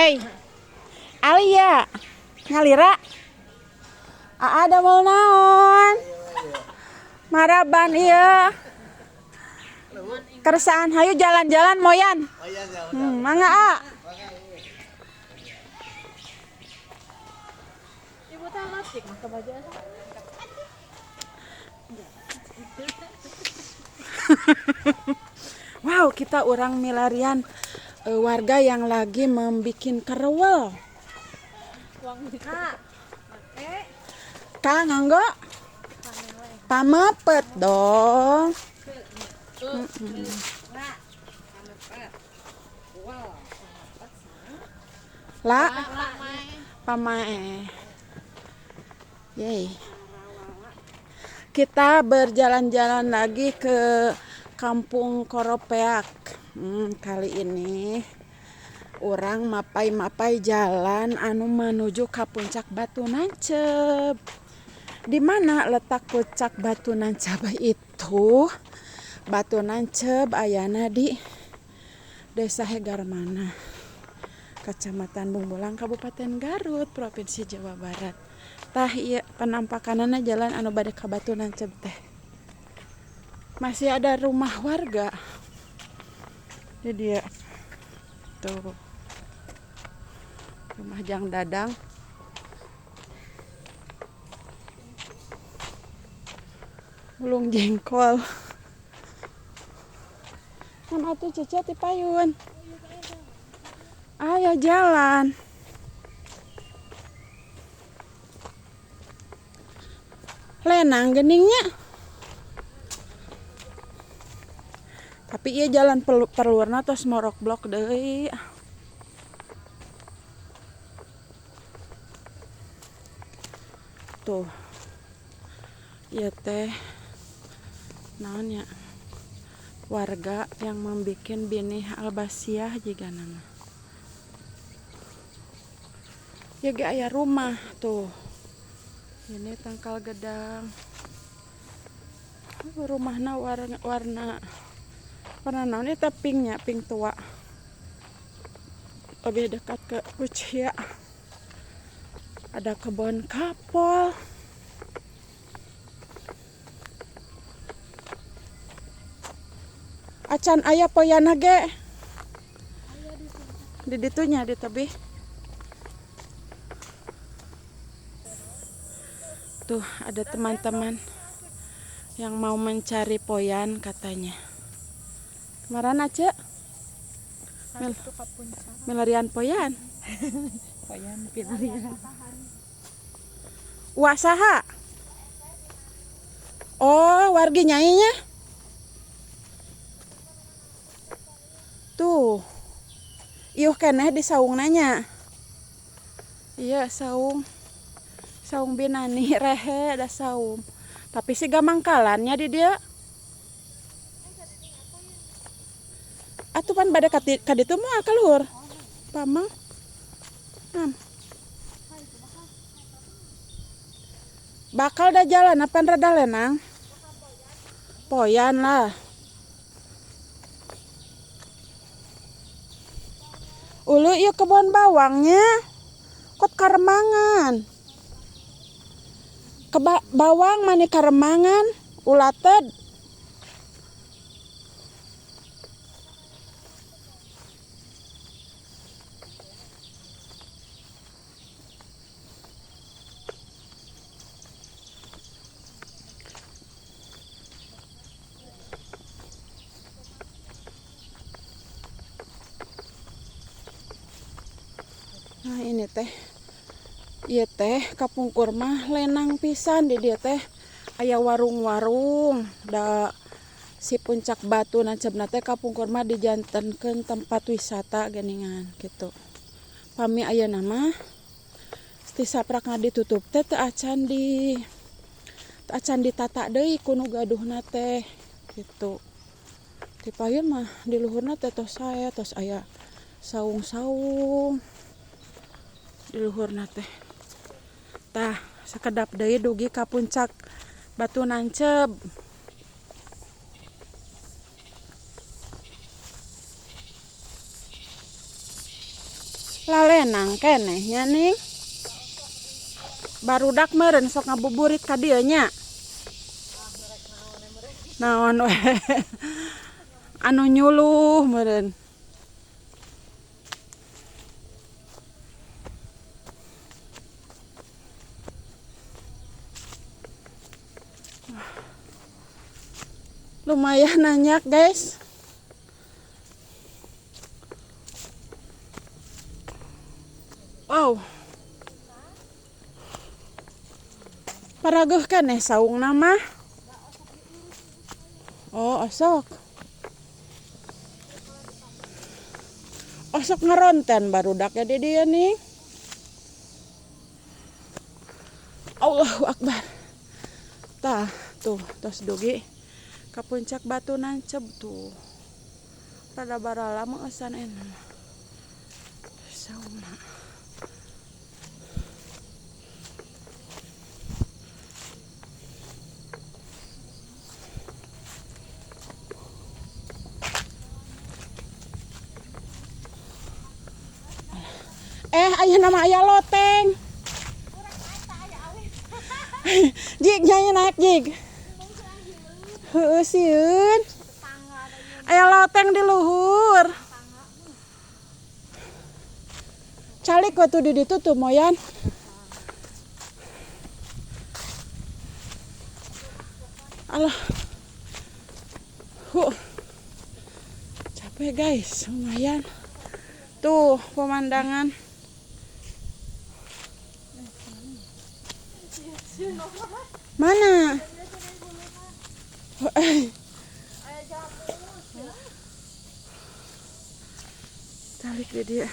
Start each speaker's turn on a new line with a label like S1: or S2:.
S1: Hey. Alia. Ngalira. Aa damel naon? Maraban iya. Kersaan hayu jalan-jalan moyan. Mangga a.
S2: Ibu teh lasik mah kebaja.
S1: Wow, kita orang milarian warga yang lagi membikin kerewel. Kak nganggo? Pamepet dong. La pamae. Yeay. Kita berjalan-jalan lagi ke Kampung Koropeak. Kali ini orang mapai-mapai jalan anu menuju ke puncak Batu Nancep. Di mana letak puncak Batu Nancep itu? Batu Nancep ayana di Desa Hegarmana, Kecamatan Bungbulang, Kabupaten Garut, Provinsi Jawa Barat. Tah ieu penampakanana jalan anu bade ka Batu Nancep teh. Masih ada rumah warga. Ini dia. Tuh. Rumah Jang Dadang. Bulung jengkol. Kan atuh Cece ti payun. Ayo jalan. Lenang geningnya. Tapi iya jalan perluarna tos morok blok deui. Tuh. Ieu teh naon ya? Warga yang membikin binih albasiah jiga nama. Ya ge aya rumah tuh. Ini tangkal gedang. Rumahna warna warna naon eta pinknya, pink tua. Lebih dekat ke Ucia. Ada kebun kapol. Acan aya poyana ge. Di ditunya di tebih. Tuh ada teman-teman yang mau mencari poyan katanya. Kemarin aja milarian poyan.
S2: Poyan pilarian.
S1: Wah saha? Oh, wargi nyainya. Tuh. Iuh keneh di saung nanya. Iya, saung. Saung binani rehe ada saung. Tapi si gamangkalannya di dia. Atuh pan bade ka ditu moal ka luhur. Pamang. Bakal dah jalan apan rada lenang. Poyan lah. Ulu ieu kebon bawangnya. Kot karemangan. Keba bawang mani karemangan ulated. Nah ini teh, ieu teh kapungkur mah lenang pisan di dieu teh aya warung-warung da si puncak Batu Nancebna teh kapungkur mah dijantenkeun tempat wisata geuningan gitu. Pami ayeuna mah ti saprakna ditutup teh teu acan ditata deui ku nu gaduhna teh gitu. Ti payun mah di luhurna teh tos sae tos aya saung-saung di luhurna teh. Tah sakedap deui dugi ka puncak Batu Nanceb. Lalenang keneh nya ning. Barudak meureun sok ngabuburit ka dieu nya. Naon we. Anu nyuluh meureun. Lumayan nanyak guys. Wow. Paraguh kan saung nama. Oh, osok. Osok ngeronten barudak ya di dia nih. Allahu Akbar. Tah, tuh tos dugi ka puncak Batu Nanceb tuh. Rada barala meueusan enak. Saungna. Aya nama aya loteng. Jig nyanyi naik jig. Heueuh sieun. Aya loteng di luhur. Calik waktu di ditu tuh moyan. Alah. Huh. Capek guys, lumayan. Tuh pemandangan. Mana? Tarik dia.